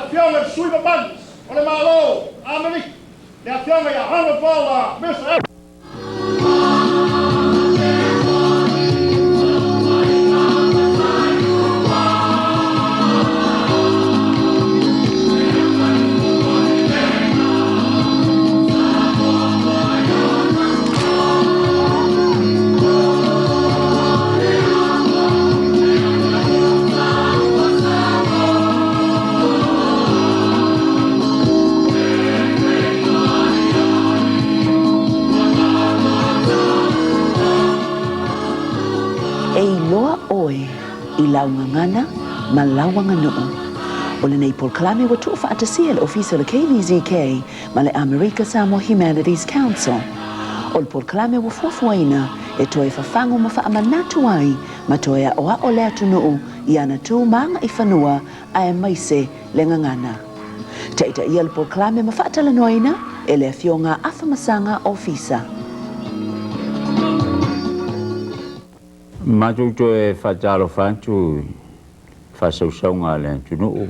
Afioga i le Sui Mamalu o le Malo o Amerika, le Afioga ia Honourable Mr. E iloa ʻoe i lau gagana ma lau aganuu. ʻO lenei polokalame ua tuufaatasia e le Ofisa o le KVZK ma le Amerika Samoa Humanities Council. ʻO le polokalame ua fuafuaina e toe fafagu ma faamanatu ai ma toe aʻoaʻo le atunuu i ana tu ma agaifanua aemaise le gagana. Taitaia le polokalame ma faatalanoaina e le Afioga Afamasaga Ofisa. Matou toe faatalofa atu i faasausauga a le atunuu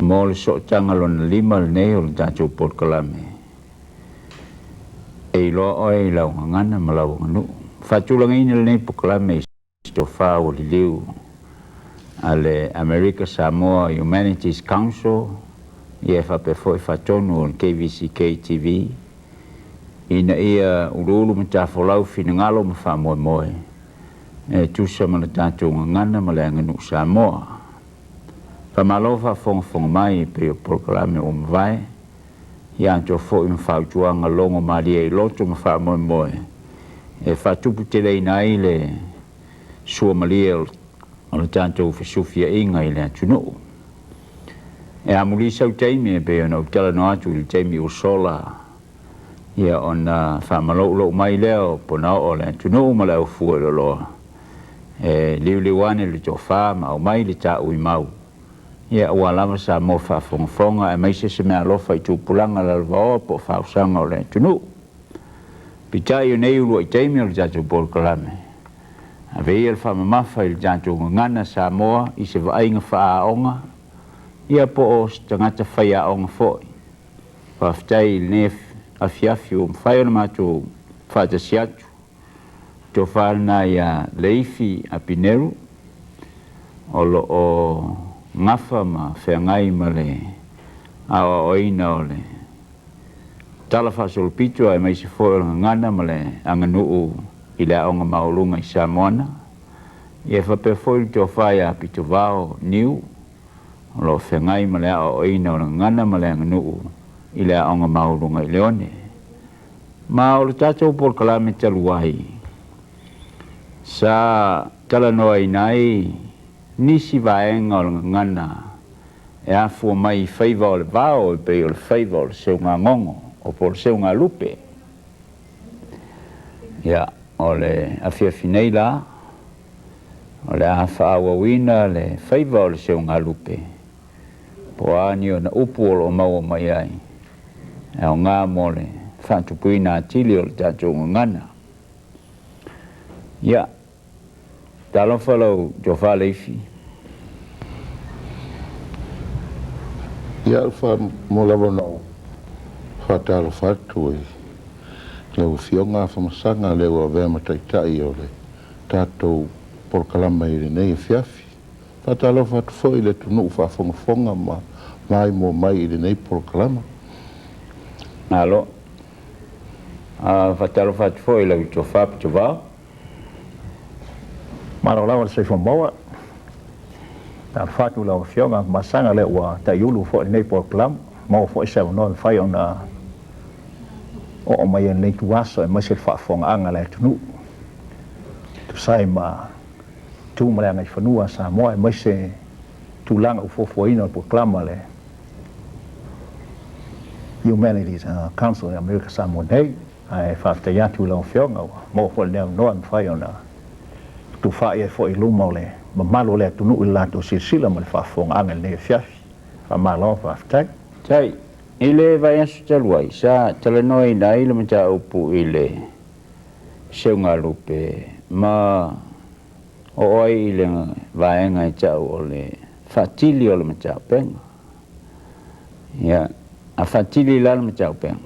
mo le sootaga lona lima lenei o le tatou polokalame E Iloa Oe i Lau Gagana ma Lau Aganuu. Faatulagaina lenei polokalame i se tofa ua liliu a le America Samoa Humanities Council ia e faapea foi faatonu o le KVCK TV ina ia uluulu matafolau finagalo ma faamoemoe e tusa ma le tatou gagana ma le aganuu Samoa. Faamalo faafogafoga mai e pei o polokalame ua mavae, ia atoa foi ma fautuaga logo malie i loto ma faamoemoe e faatuputeleina ai le suamalie o le tatou fesufiaiga i le atunuu. E amuli sau taimi e pei ona ou talanoa atu i le taimi ua sola, ia ona faamaloulou mai lea o ponaoo o le atunuu ma le aufueloloa e liuliu ane le tofa ma aumai le taui mau, ia aua lava Samoa faafogafoga aemaise se meaalofa i tupulaga lalovaoa po o fausaga o le atunuu. Peitai o nei uluai taimi o le tatou polokalame, ave ia le faamamafa i le tatou gagana Samoa i se vaaiga faaaoga, ia po o se tagata faiaoga foi. Faafetai i lenei afiafi ua mafai ona matou faatasi atu. Tofa lena ia Leifi Apineru o lo o gafa ma feagai ma le aoaoina o le Tala Faasolopito aemaise foi o le gagana ma le aganuu i le Aoga Maualuga i Samoana. Ia e faapea foi le tofa ia Pitovao Niu o lo o feagai ma le aoaoina o le gagana ma le aganuu i le Aoga Maualuga i Leone. Ma o le tatou polokalame talu ai, sa talanoaina ai nisi vaega o le gagana e afua mai i faiva o le vao e pei o le faiva o le seugagogo o po o le seugalupe. Ia, o le afiafi nei la, o le a faaauauina le faiva o le seugalupe, po o a ni ona upu o lo o maua mai ai e aoga mo le faatupuina atili o le tatou gagana. Ia, talofa lau tofa Leifi. Ia, mo lava ona ou faatalofa atu i lau Afioga Afamasaga lea ua avea ma Taitai o le tatou polokalame i lenei afiafi. Faatalofa atu foi i le atunuu faafogafoga ma maimoa mai i lenei polokalama. Malo. Faatalofa atu foi i lau tofa Pitovao. Malo lava le soifua maua. Talofa atu i lau Afioga Masaga lea ua taiulu foi i lenei polokalama. Maua foi se avanoa e mafai ona oo mai ai i lenei ituaso aemaise le faafofogaaga a le atunuu. Tusa ai ma tu ma le agaifanua a Samoa aemaise tulaga ua fuafuaina o le polokalama a le Humanities Council i Amerika Samoa nei. Ae faafetai atu i lau Afioga ua maua foi lenei avanoa e mafai ona tufaai ai foi i luma o le mamalu o le atunuu i le latou silasila ma le faafofogaaga i lenei afiafi. Faamalo, faafetai. Faafetai. I le vaiaso talu ai, sa talanoaina ai le mataupu i le seugalupe ma oo ai i le vaega e tau o le faatili o le matapega. Ia, a faatili la le mataupega,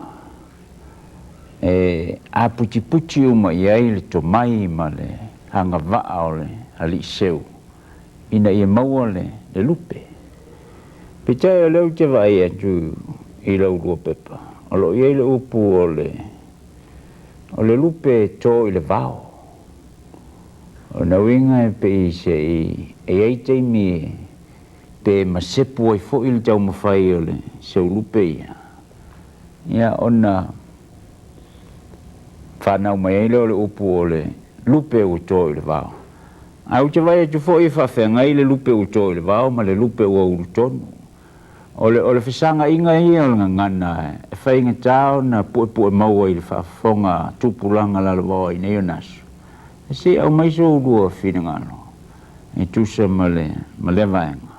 e aputiputi uma i ai le tomai ma le agavaa o le alii seu ina ia maua le lupe. Peitai o lea ou te vaai atu i lau lua pepa, o lo o i ai le upu o le lupe e to i le vao. O na uiga e pei se i e i ai taimi pe masepu ai foi le taumafai o le seulupe ia, ia ona whanau mai ai lea o le upu o le lupe ua to i le vao. Ae ou te vaai atu foi e faafeagai le lupe ua to i le vao ma le lupe ua ulu tonu. O le fesagaiga ia o le gagana e faigata ona puepue maua i le faafofoga tupulaga lalovaoa i nei ona aso. E se i aumai so ulua finagalo e tusa ma lea vaega.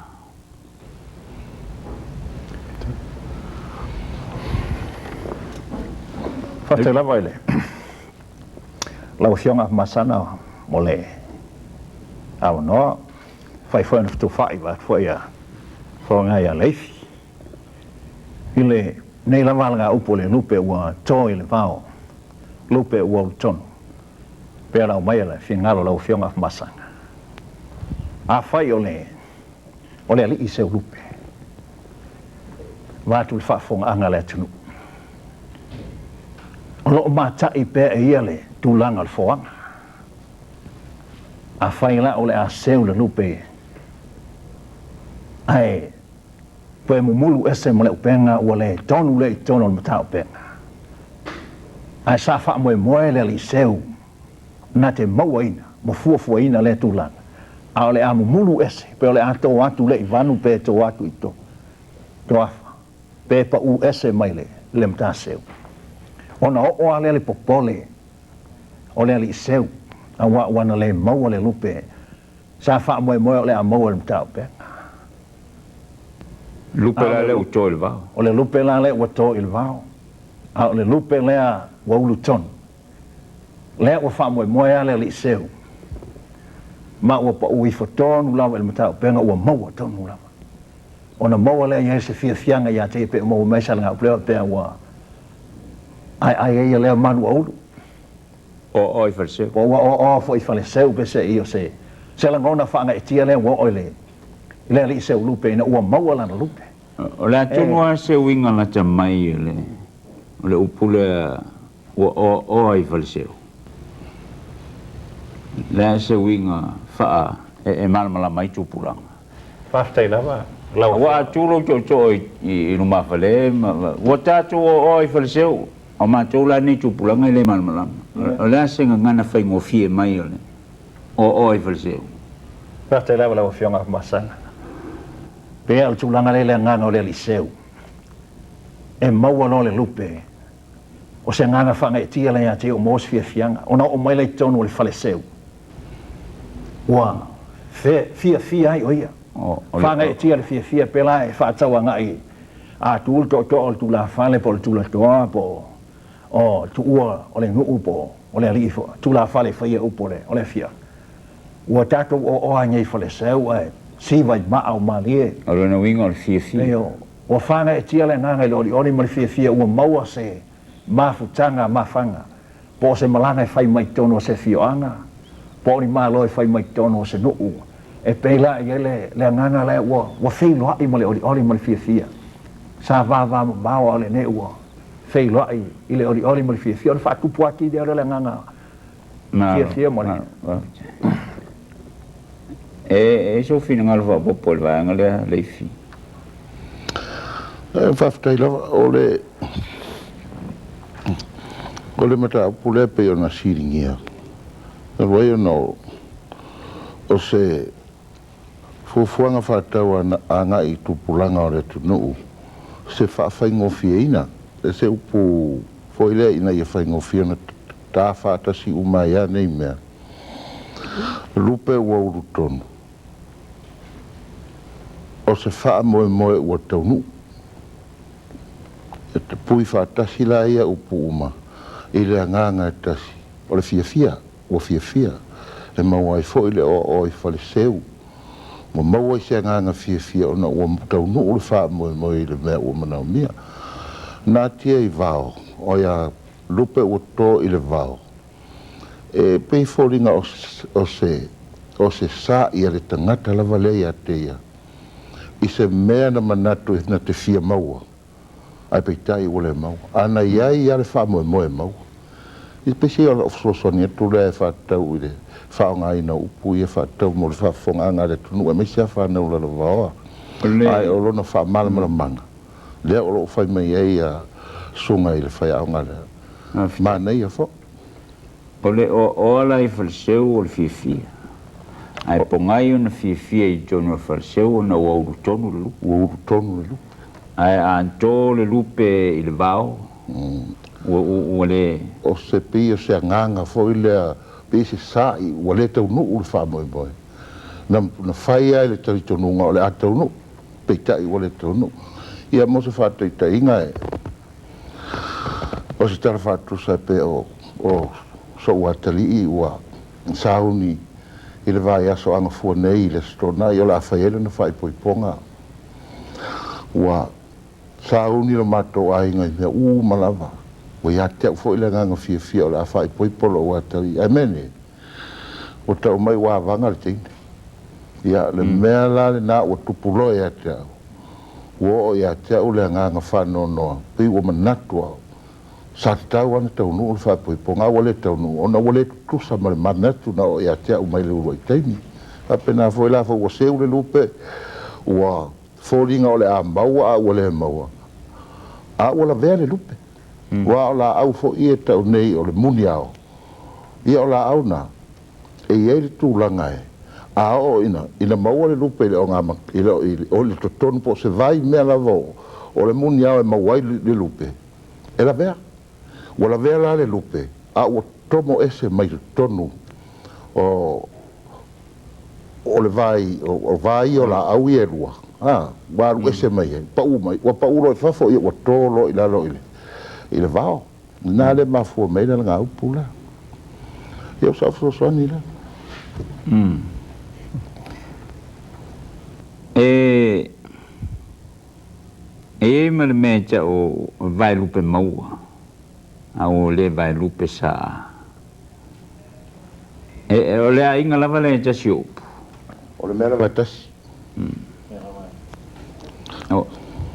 Faafetai lava i le lau Afioga Afamasaga mo le avanoa, fai foi ona fetufaai vaeatu foi a fofoga ia Leifi. I le nei lava alagaupu o le lupe ua to i le vao, lupe ua ulutonu, pea lau mai le finagalo lau Afioga Afamasaga. Afai o le alii seu lupe, vaeatu le faafofogaaga a le atunuu. O loo matai pea e ia le tulaga o le foaga. Afai la o le a seu le lupe, ae toe mumulu ese ma le upega ua le tonu le i tonu o le mataupega. Ae sa faamoemoe le alii seu na te mauaina ma fuafuaina lea tulaga. A o le a mumulu ese, pe o le a tō atu le i vanu pe tō atu i toafa, pe pau ese mai le mataseu. Ona oo a lea le popole o le alii seu, a ua ua le maua le lupe, sa faamoemoe o le a maua le mataupega. Lupe la lea ua to i le vao. O le lupe la lea ua to i le vao. A o le lupe lea ua ulu tonu. Lea ua faamoemoe a le alii seu. Ma ua pau ifo tonu lava i le mataupega ua maua tonu lava. Ona maua lea i ai se fiafiaga ia te ia pe maua mai sa lagaupu lea pea ua ai ai ai lea manu aulu. O i faleseu. Po ua o foi i faleseu pe se i o se se lagona faagaetia lea ua oo i le alii seu lupe ina ua maua lana lupe. O le atonu a se uiga lata mai o le upu lea ua oaoa i faleseu. Le a se uiga faa e malamalama ai tupulaga. Faafetai lava. Ua atu lou tootoo i lumafale ua tatou oaoa i faleseu. O matou la nei tupulaga e le malamalama. O le a se gagana faigofie mai o le oaoa i faleseu. Faafetai lava lau Afioga Afamasaga. Pea o le tulaga lea i le agaga o le alii seu. E maua loa le lupe. O se agaga faagaetia lea ia te ia o maua se fiafiaga. Ona oo mai lea i totonu o le faleseu. Ua fiafia ai o ia. Faagaetia le fiafia pe la e faatauagai a tu le tootoo o le tulafale po o le tulatoa po o tuua o le nuu po o le alii tulafale e faia upu o le afiaga. Ua tatou oaoa ai nei faleseu ae siva i maa o malie. O lona uiga o le fiafia. Ua faagaetia le agaga i le olioli ma le fiafia ua maua se mafutaga mafaga. Po o se malaga e fai mai totonu o se afioaga, po o ni malo e fai mai totonu o se nuu. E pei la i ai le agaga lea ua feiloai ma le olioli ma le fiafia. Sa vavamamao a o lenei ua feiloai i le olioli ma le fiafia. O le faatupu atili lea o le agaga fiafia ma le... E so finagalo faaopoopo i le vaega lea Leifi. Faafetai lava o le mataupu lea pei ona siligia. Talu ai ona o se fuafuaga faatau agai i tupulaga o le atunuu se faafaigofieina se upu foi lea ina ia faigofie ona ta faatasi uma ai lava nei mea. Lupe ua ulu tonu. O se faamoemoe ua taunuu. E te pui faatasi la ia upu uma i le agaga e tasi. O le fiafia, ua fiafia. E maua ai foi le oaoa i faleseu. Ua maua ai se agaga fiafia ona ua taunuu le faamoemoe i le mea ua manaomia. Na atia i vao, o ia lupe ua to i le vao, e pei e foliga o se o se sa'i a le tagata lava lea ia te ia i se mea na manatu na te fia maua, ae peitai ua le maua. A na i ai lava le faamoemoe e maua. Ia pei o lau fesoasoani atu lea e faatatau i le faaaogaina o upu ia faatatau mo le faafofogaaga a le atunuu aemaise lava fanau lalovaoa. Ae o lona faamalamalamaga lea o lo o fai mai ai susuga i le faiaoga lea. Manaia foi. O le oaoa la i Faleseu o le fiafia. Ae pogai ona fiafia i totonu o Faleseu ona ua ulu tonu le lupe. Ua ulu tonu le lupe. Ae a to le lupe i le vao, ua le. O se pei o se agaga foi lea, pei se sa'i ua le taunuu le faamoemoe. Na fai lava i le talitonuga o le a taunuu, peitai ua le taunuu. Ia mo se faataitaiga e, o se tala faatusa e pei o so'u atalii ua sauni i le vaiaso agafua nei i le Aso Toonai o le a fai ai lana faaipoipoga. Ua sauni lo matou aiga i mea uma lava. Ua ia te au foi le agaga fiafia o le a faaipoipo lo'u atalii. Ae mea nei, ua tau mai ua avaga le teine. Ia, le mea la lena ua tupu loa ia te au, ua oo ia te au le agaga faanoanoa, pei ua manatu au, sa tatau lava ona taunuu le faaipoipoga, a ua le taunuu, ona ua le tutusa ma le manatu na oo ia te au mai le uluai taimi. Faapena foi la foi ua seu le lupe, ua foliga o le a maua a ua le maua, a ua lavea le lupe. Aua o laau foi ia e tau nei o le muniao, ia o laau na, e i ai le tulaga e a oo ina maua le lupe i le ogama i le o le totonu po o se vai mea lava o le muniao e maua ai le lupe, e lavea. Ua lavea la le lupe, a ua tomo ese mai totonu o le vai o vai o laau ia e lua, ua alu ese mai ai, pau mai, ua pau loa i fafo, ia ua to loa i lalo i le vao. Lena le mafua mai le alagaupu la. Ia o sau fesoasoani lea. E i ai ma le mea e ta'u o vaelupe maua, a ua le vaelupe sa. E o le aiga lava lea e tasi o upu. O le mea lava e tasi.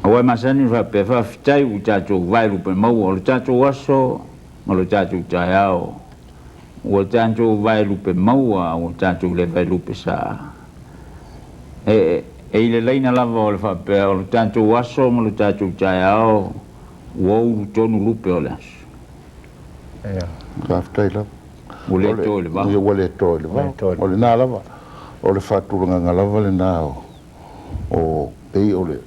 Aua e masani ona faapea, faafetai ua tatou vaelupe maua, o le tatou aso ma lo tatou taeao. Ua tatou vaelupe maua, ua tatou le vaelupe sa. E i le laina lava o le faapea, o le tatou aso ma lo tatou taeao, ua ulu tonu lupe o le aso. Faafetai lava. Ua le to i le vao. Ua le to i le vao. O lena lava, o le faatulagaga lava lena o pei o le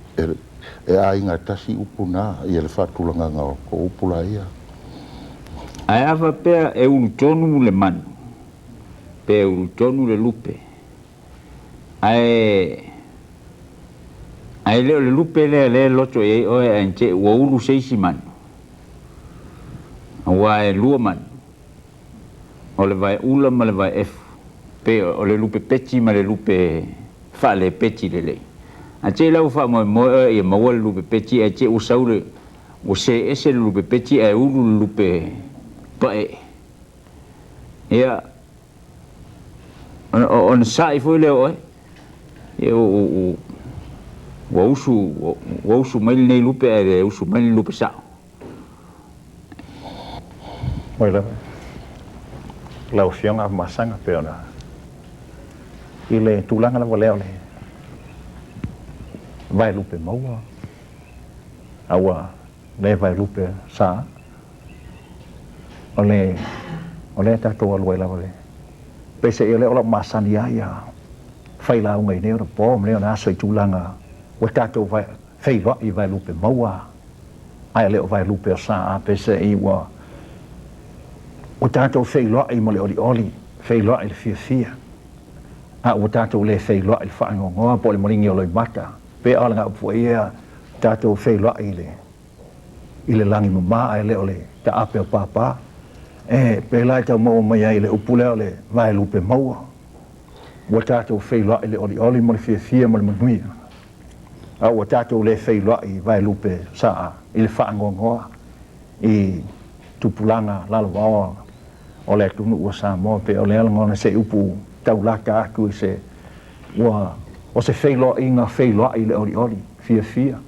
e aiga tasi upu na, ia le faatulagaga o upu la ia. Ae a faapea e ulu tonu le manu, pe ulu tonu le lupe, ae le o le lupe lea lea e loto i ai oe ae te ua ulu se isi manu, aua e lua manu, o le vaeula ma le vaeefu, pe o le lupe peti ma le lupe faalepeti lelei. A te lau faamoemoe oe ia maua le lupe peti, ae te ua sau le ua se ese le lupe peti ae ulu le lupe pae. Ia, ona sa'i foi lea o oe, ia ua usu mai lenei lupe ae le usu mai le lupe sa'o. Oi lava lau Afioga Afamasaga pei ona i le tulaga lava lea o le vaelupe maua, a ua le vaelupe sa, o le o lea tatou alu ai lava le peiseai o lea o lau masani ai ia failauga i nei ona po ma nei ona aso i tulaga ua tatou feiloai i vaelupe maua ae le o vaelupe o sa. Peiseai ua tatou feiloai ma le olioli, feiloai le fiafia, a ua tatou le feiloai le faanoanoa po o le maligi o loimata, pe o le gaupu ia tatou feiloai i le lagi mama ae le o le taape o pāpā. E pe la e tau maua mai ai le upu lea o le vaelupe maua. Ua tatou feiloai i le olioli ma le fiafia ma le manuia, a ua tatou le feiloai i vaelupe saa i le faanoanoa i tupulaga lalovaoa o le atunuu o Samoa. Pe o le a lagona se upu taulata atu i se ua o se feiloaiga feiloai i le olioli fiafia,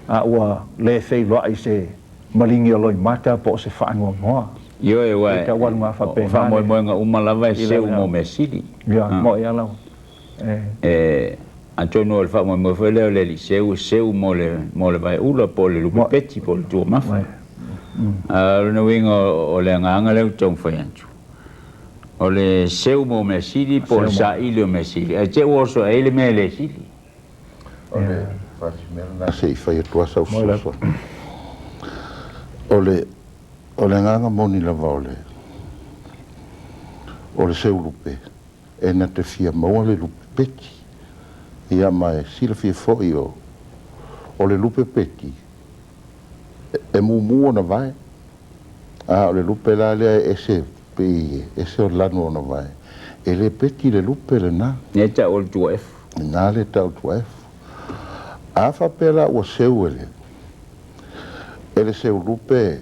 a ua le feiloai i se maligi o loimata po o se faanoanoa. Ioe, ua E taualuga faapena. O faamoemoega uma lava e seu mo mea sili. Ia, mo'i lava. E atonu o le faamoemoe foi lea o le alii seu e seu mo le vaeula po o le lupe peti po o le tuamafa. A o lona uiga o le agaga lea ua taumafai atu, o le seu mo mea sili po o le saili o mea sili, ae te i ua oso ai le mea e le sili. O le faasimea lena se i fai atu lava sau fesoasoani. O le agaga moni lava o le o le seu lupe e na te fia maua le lupe peti. Ia ma e silafia foi o le lupe peti e mumu ona vae. A o le lupe la lea e ese pei ese o lanu ona vae. E le peti le lupe lena. Lea tau o le 2F. Na le tau 2F. A faapea la ua seu e le seu lupe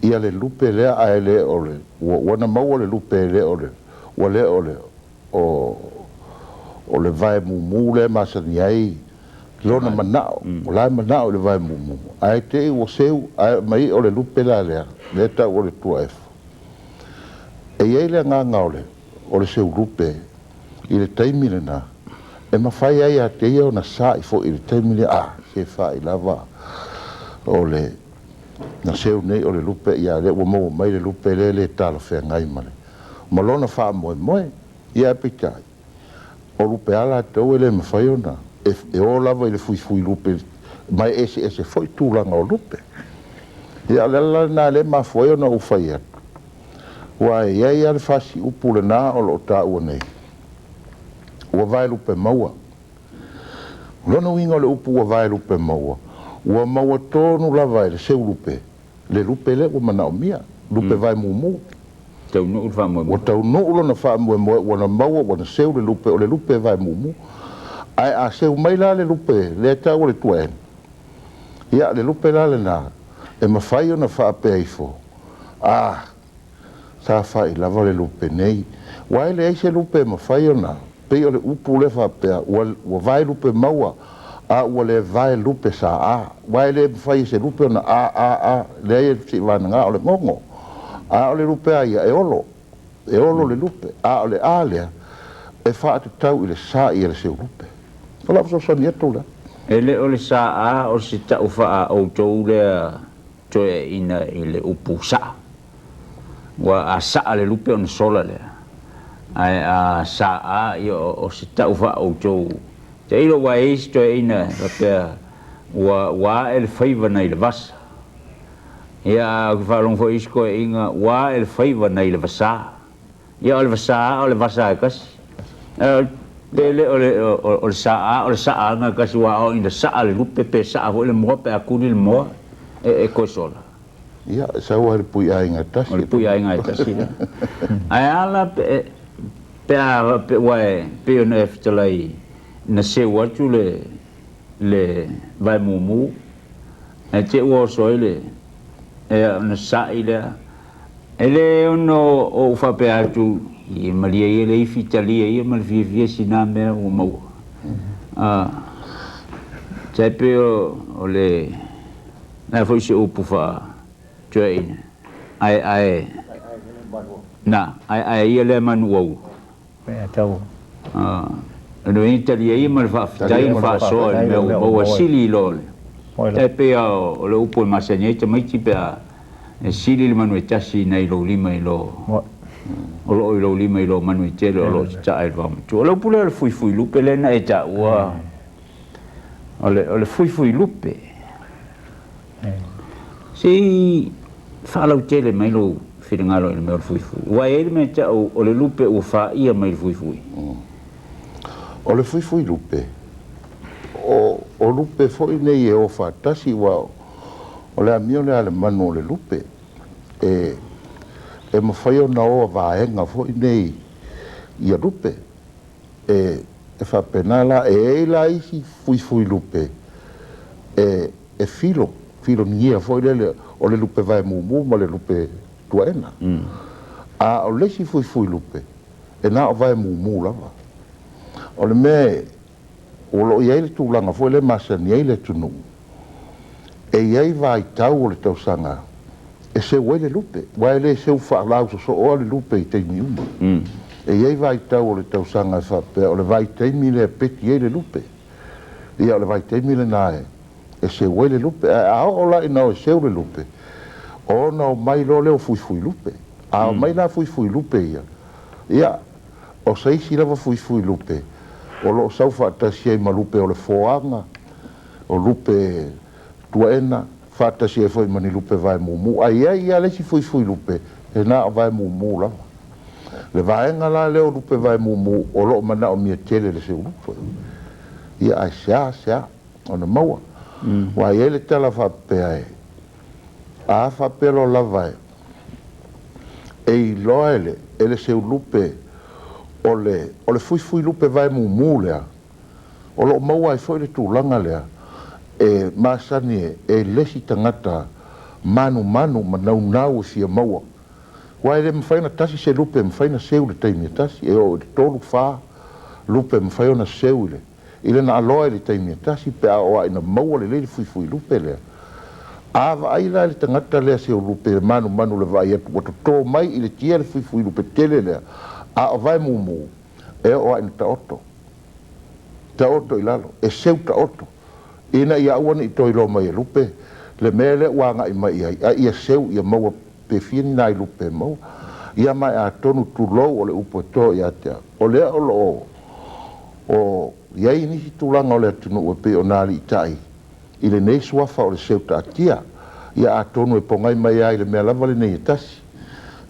ia le lupe lea ae le o le ua na maua le lupe e le o le ua le o le o le vae mumu lea masani ai lona manao o la e manao i le vae mumu ae te i ua seu ae mai o le lupe la lea lea tau o le 2F. E i ai le agaga o le seu lupe i le taimi lena e mafai ai ia te ia ona sa'i foi i le taimi lea a se fa'i lava o le na seu nei o le lupe ia lea ua maua mai le lupe lea le talafeagai ma le ma lona faamoemoe. Ia peitai o lupe a latou e le mafai ona e o lava i le fuifui lupe ma e eseese foi tulaga o lupe. Ia o le ala lena lea e mafua ai ona ou fai atu ua e i ai lava le fasiupu lena o loo taua nei ua vaelupe maua. O lona uiga o le upu ua vaelupe maua, ua maua tonu lava e le seu lupe le lupe lea ua manaomia, lupe vae mumu. Taunuu le faamoemoe. Ua taunuu lona faamoemoe ua na maua ua na seu le lupe o le lupe vae mumu. Ae a seu mai la le lupe lea tau o le 2N, ia le lupe la lena e mafai ona faapea ifo, a sa fa'i lava le lupe nei. Ua e leai se lupe e mafai ona pei o le upu lea faapea ua vaelupe maua a ua le vaelupe sa a. Ua e le mafai e se lupe ona a a a leai se i vanaga o le gogo. A o le lupe a ia e olo le lupe. A o le a lea e faatatau i le sa'i a le seu lupe. O lau fesoasoani atu lea. E le o le sa a o se tau faa outou lea toeaina i le upu sa'a. Ua a sa'a le lupe ona sola lea. Ae a sa a ia o se tau faa outou. Te ilo ua e isi toeaina faapea ua ae le faiva nai le vasa. Ia a faalogo foi isi toeaiga ua ae le faiva nai le vasā. Ia o le vasā o le vasa e kasi. Pe le o le sa a o le sa'aga e kasi ua ao ina sa'a le lupe pe sa'a foi le moa pe a kuli le moa e koe sola. Ia sau ai le pui aiga tasi. O le pui aiga e tasi lea. Ae ala pe a pe ua e pe ona e fetalai na seu atu le vae mumu e te ua oso ai le e ona sa'i lea. E le ono o uwhapea atu i malia ia le ifi talia ia ma le fiafia sina mea ua maua. Tai pe o le nā foi se upu wha toeaina. Ae ae na ae ae ia le manu au. Mea tau. No i talia ia ma le whaafetai na whaasoa i mea ua maua sili i lo le. Tai pe o le upu e masani ai tamaiti pe a e sili le manu e tasi nei lou lima i lo o loo i lou lima i lo manu i tele o loo tataa i le vaomatua. O le upu lea o le fuifui lupe lea na e taua o le fuifui lupe. Se i faalautele mai lou finagalo i le mea o le fuifui. Ua e ai le mea tau o le lupe ua faia mai le fuifui. O le fuifui lupe, o lupe foi nei e o faatasi ua o le amio lea a le manu o le lupe e mafai ona oa vaega foi nei ia lupe. E faapena la e ai la isi fuifui lupe e filo filogia foi lele o le lupe vae mumu ma le lupe tuaena. A o le isi fuifui lupe e na o vae mumu lava. O le mea o loo i ai le tulaga foi le masani ai le atunuu e i ai vaitau o le tausaga e seu ai le lupe, aua e lē seu faalausoso'oa le lupe i taimi uma. E i ai vaitau o le tausaga e faapea o le vaitaimi lea peti ai le lupe, ia o le vaitaimi lenā e seu ai le lupe. Ae a oo la ina o e seu le lupe, ona o mai loa lea o fuifui lupe. A o mai la fuifui lupe ia, ia o se isi lava fuifui lupe o loo sau faatasi ai ma lupe o le foaga, o lupe tuaena faatasi ai foi ma ni lupe vae mumu. Ae i ai ia le isi fuifui lupe e na o vae mumu lava. Le vaega la lea o lupe vae mumu o loo manaomia tele le seu lupe. Ia ae sea ona maua. Ua i ai le tala faapea e a faapea loa lava e iloa e le seu lupe o le fuifui lupe vae mumu lea, o loo maua ai foi le tulaga lea e masani e le isi tagata manumanu ma naunau e fia maua. Aua e le mafai ona tasi se lupe e mafai ona seu i le taimi e tasi, e oo i le 3, 4 lupe e mafai ona seu i le naaloa i le taimi e tasi pe a oo ina maua lelei le fuifui lupe lea. A vaai la i le tagata lea seu lupe le manumanu le vaai atu ua totō mai i le tia le fuifui lupe tele lea, a o vae mumu e oo ina taoto. Taoto i lalo, e seu taoto. Ina ia aua ne i toe iloa mai e lupe le mea lea ua agai mai ai, a ia seu ia maua pe fia ni nai lupe maua. Ia mai atonu tulou o le upu e toa ia te au. O lea o loo o i ai nisi tulaga o le atunuu e pei ona aliitai i lenei suafa o le seu taatia. Ia atonu e pogai mai ai le mea lava lenei e tasi.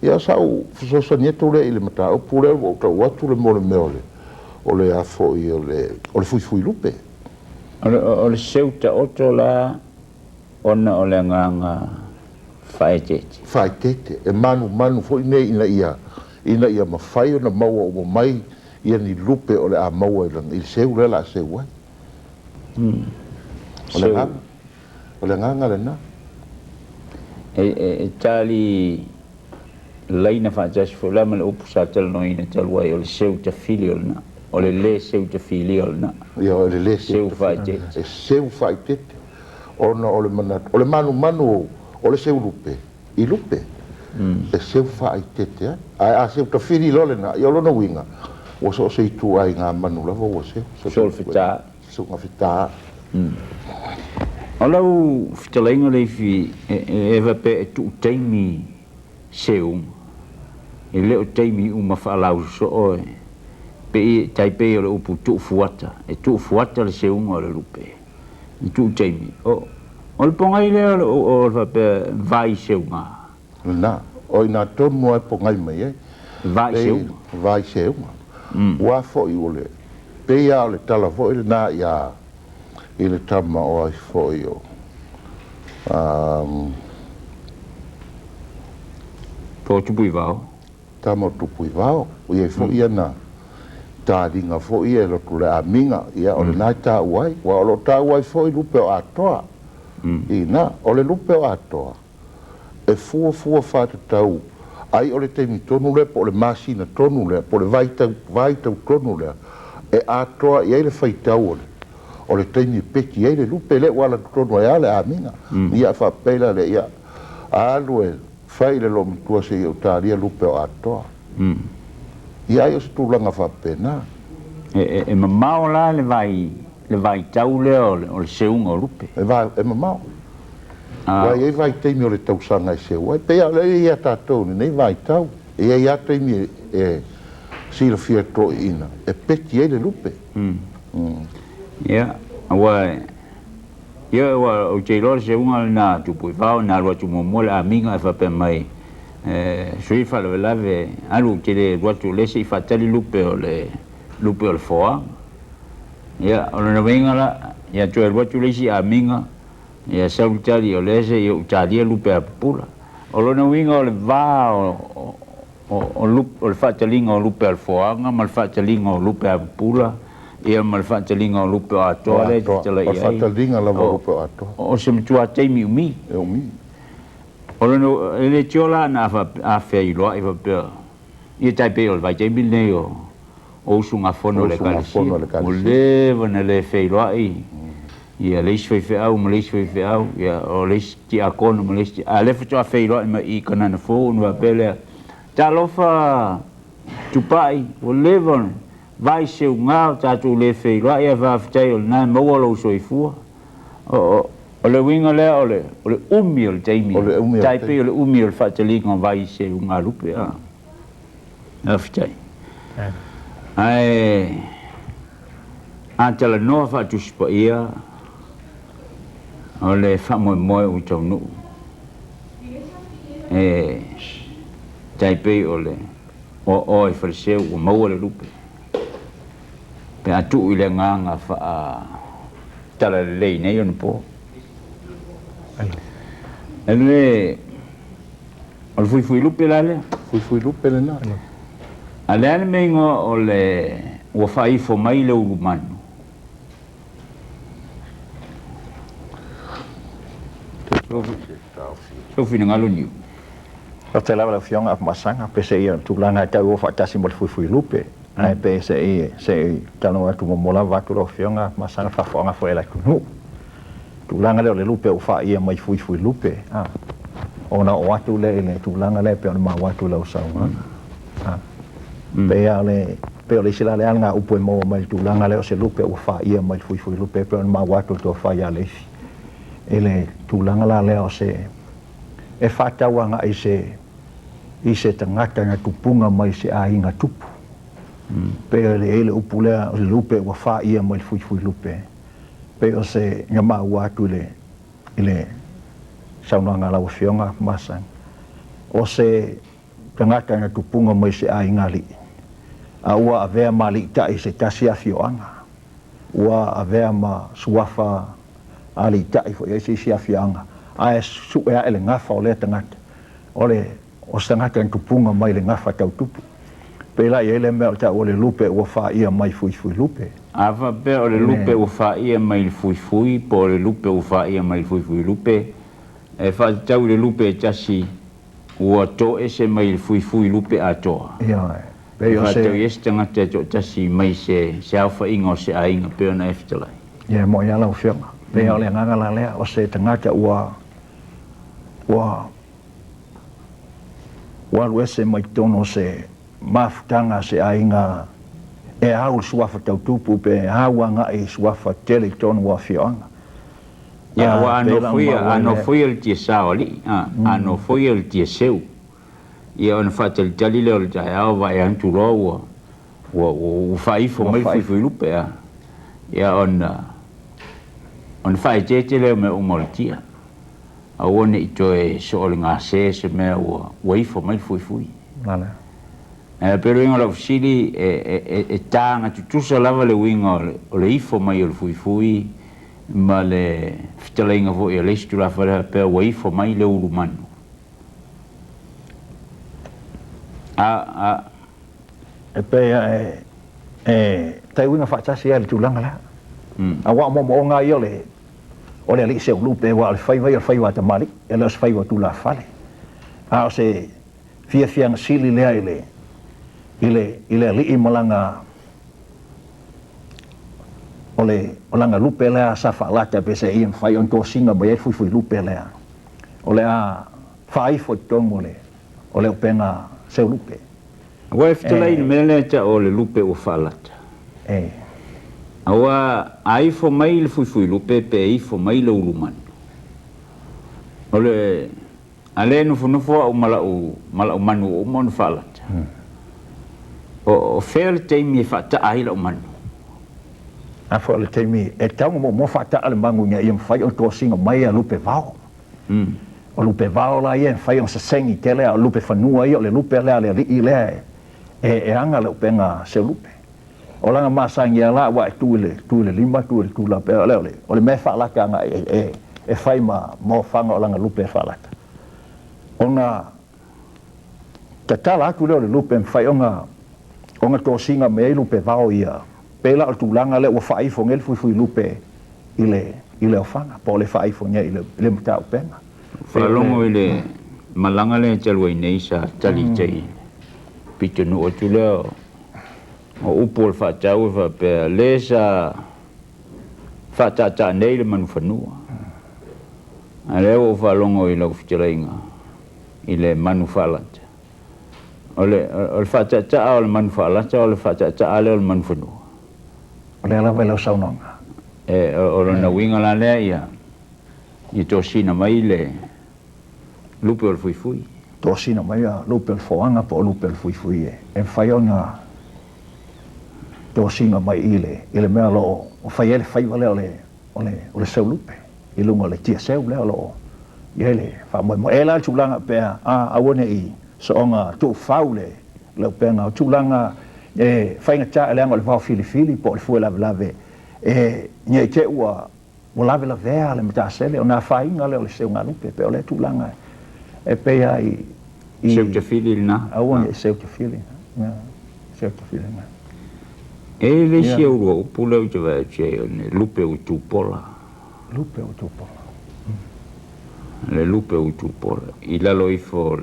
Ia sau fesoasoani atu lea i le mataupu lea ua ou tau atu le mo le mea o le afoi o le fuifui lupe. O le seu taoto la ona o le agaga faaeteete. Faaeteete, e manumanu foi nei ina ia mafai ona maua uma mai ia ni lupe o le a maua i le seu lea o le a seu ai. O le agaga lena. E tali laina faatasi foi la ma le upu sa talanoaina talu ai o le seu tafili o lena. O le lē seu tafilia o lena. Ia o le lē seu faaeteete. E seu faaeteete. Ona o le manatu, o le manumanu o le seu lupe, i lupe, e seu faaeteete ai. Ae a seu tafili loa lena, ia o lona uiga, ua so o se itu aiga manu lava ua seu. Sol fetā. Suga fetā. O lau fetalaiga leifi e faapea e tuu taimi seuga. E le o taimi uma faalausoso e pei tai pei o le upu tuufuata. E tuufuata le seuga o le lupe. I tuu taimi. O le pogai lea o le faapea vai seuga. Lena, o ina tonu ai pogai mai ai. Vai seuga. Vai seuga. Ua foi o le pei a o le tala foi lena ia i le tama o ai foi o Po tupu i vao. Tama o tupu i vao. O iai foi ia na tāliga foi ia e lotu le amiga, ia o lena e tāua ai. Ua o loo tāua ai foi lupe o atoa. Ina, o le lupe o atoa, e fuafua faatatau ai o le taimi tonu lea po o le masina tonu lea, po o le vaitau tonu lea, e atoa i ai le faitau o le taimi e peti ai le lupe lea ua ala totonu ai a le amiga. Ia faapea la lea, ia alu e fai le loomatua seia ou talia lupe o atoa. Ia ai o se tulaga faapena. E mamao la le vaitau lea o le seuga o lupe. E mamao. Ua i ai vaitaimi o le tausaga e seu ai. Pei a o lea ia tatou lenei vaitau. E i ai lava taimi e silafia toeaiina e peti ai le lupe. Ia, aua ia ua ou te iloa le seuga lena tupu i vao na alu atu muamua le amiga e faapea mai sui faalavelave alu ou te le alu atu lea se'i faatali lupe o le foaga. Ia, o lona uiga la, ia toe alu atu le isi amiga, ia sau le tali o lea se'i ou talia lupe a pupula. O lona uiga o le va o o le faataliga o lupe a le foaga ma le faataliga o lupe a pupula, ia ma le faataliga o lupe o atoa lea e fetalai O le ai. Faataliga lava o lupe o atoa. O se matua taimi umi. E umi. O le e le tio la na afeiloa'i faapea ia tai pei o le vaitaimi lenei o usugafono o le ekalesia Usugafono a le ua Ekalesia. Leva na lē feiloa'i ia le isi faifeau ma le isi faifeau, ia o le isi tiakono ma le isi, a lea faatoa feiloa'i mai i kanana fou ona faapea lea, talofa tupa'i, ua leva vai seugā o tatou lē feiloa'i, ae faafetai o lenā e maua lou soifua. O le uiga lea o le umi o le taimi. O le umi o le Tai taimi. Pei o le umi o le faataliga o vai seuga lupe a faafetai, ae a talanoa faatusi paia o le faamoemoe ua taunuu e tai pei o le oaoa i faleseu ua maua le lupe pe a tuu i le agaga faa tala lelei nei ona po e le o le fuifui lupe la lea. Fuifui lupe lenā. A le a le meiga o le ua faaifo mai le ulumanu? Sou finagalo, Niu. Faafetai lava lau Afioga Afamasaga, pese ia tulaga e tau o faatasi mo le fuifui lupe. Ae pe se i talanoa atu muamua lava atu lau Afioga Afamasaga faafofoga foi a le atunuu. Tulaga lea o le lupe ua faia mai fuifui lupe. Ona oo atu lea i le tulaga lea pei ona maua atu i lau saunoaga. Pe a le pe o le isi la le aga upu e maua mai le tulaga lea o se lupe ua faia mai le fuifui lupe pe ona maua atu le tofa ia Leifi. I le tulaga la lea o se e faatau agai i se tagata na tupuga mai se aiga tupu. Pe o le le upu lea o le lupe ua faia mai le fuifui lupe. Pe o se na maua atu i le saunoaga a lau Afioga Masaga. O se tagata na tupuga mai se aiga alii. A ua avea ma aliitai se tasi afioaga. Ua avea ma suafa aliitai foi ai se isi afioaga. Ae sue ae le gafa o lea tagata. O se tagata na tupuga mai le gafa tau tupu. Pe la i ai le mea o tau o le lupe ua faia mai fuifui lupe. A faapea o le lupe ua faia mai le fuifui po o le lupe ua faia mai le fuifui lupe e faatatau i le lupe e tasi ua toese mai le fuifui lupe atoa. Ia, pe o faatatau se i ese tagata e toatasi mai se aofaiga o se aiga pei ona e fetalai. Ia mo ia lau Afioga. Pe o le agaga la lea o se tagata ua alu ese mai totonu o se mafutaga se aiga e au le suafa tautupu pe au agai suafa tele i totonu o afioaga. Ia ua Pe la anofoia maua le anofoia le tiasā o alii a anofoia le tiaseu, ia ona faatalitali lea o le taeao vaai atu loa ua faaifo Ua mai le faaifo. Fuifui lupe a ia ona faaeteete lea o mea uma o le tia aua ne i toe soo le gase se mea ua ifo mai le fuifui. Lala. Ae pe le uiga o lau fesili e taga tutusa lava le uiga o le ifo mai o le fuifui ma le fetalaiga foi a le isi tulafa lea faapea ua ifo mai le ulumanu a E pe e tai uiga faatasi ai le tulaga lea. Aua o moomooga ia o le alii seulupe ua o le faiva ia o le faiva a tamalii, e le o se faiva tulafale. A o se fiafiaga sili lea i le alii ma laga o laga lupe lea sa faalata pe se ia mafai ona tosina mai ai le fuifui lupe lea. O le a faaifo i totonu o le upega seulupe. Ua e fetalai i le mea lea ta o le lupe ua faalata. Aua a ifo mai le fuifui lupe pe ifo mai le ulumanu. O le a le nofonofo au ma lau manu ua uma ona faalata. O fea le taimi e faataa ai lau manu? A foi o le taimi e tau mo mo faataa le magu ina ia mafai ona tosina mai a lupe vao. O lupe vao la ia e mafai ona sasegi tele a o lupe fanua ia o le lupe lea a le alii lea e aga le upega seulupe. O laga masani la ua e tu i le lima tu i le tula pe o le mea faalata aga e fai ma mofaga o laga lupe e faalata. Ona Tatala atu lea o le lupe e mafai ona ona tosina mai ai lupe vao ia. Pei la o le tulaga lea ua faaifo nei le fuifuilupe i le i le ofaga po o le faaifo nei i le mataupega. Faalogo i le malaga lea talu ai nei sa tali tai pitonuu atu lea o upu o le faatau e faapea lē sa faataataa nei le manufanua. A lea ua ou faalogo i lau fetalaiga i le manu faalata. O le faataataa o le manu faalata o le faataataa lea o le manufanua. O lea lava i lau saunoaga. E o lona uiga la lea ia tosina mai le lupe o le fuifui. Tosina mai lupe o le foaga po o lupe o le fuifui e mafai ona tosina mai i le mea o lo o fai ai le faiva lea o le seulupe i luga o le tiaseu lea o lo o i ai le faamoemoe. E la le tulaga pea aua ne i soona tuufau le upega o tulaga e faigata leaga o le vao filifili po o le fue lavelave e nei te ua lavelavea le matasele o na faiga lea o le seugalupe pe o le tulaga e pei ai i seutafili lena. Aua ne i seutafili. Seutafili lena. E le isi au lua upu lea ou te vaai atu ai o le lupe utupola. Lupe utupola. Le lupe utupola i lalo ifo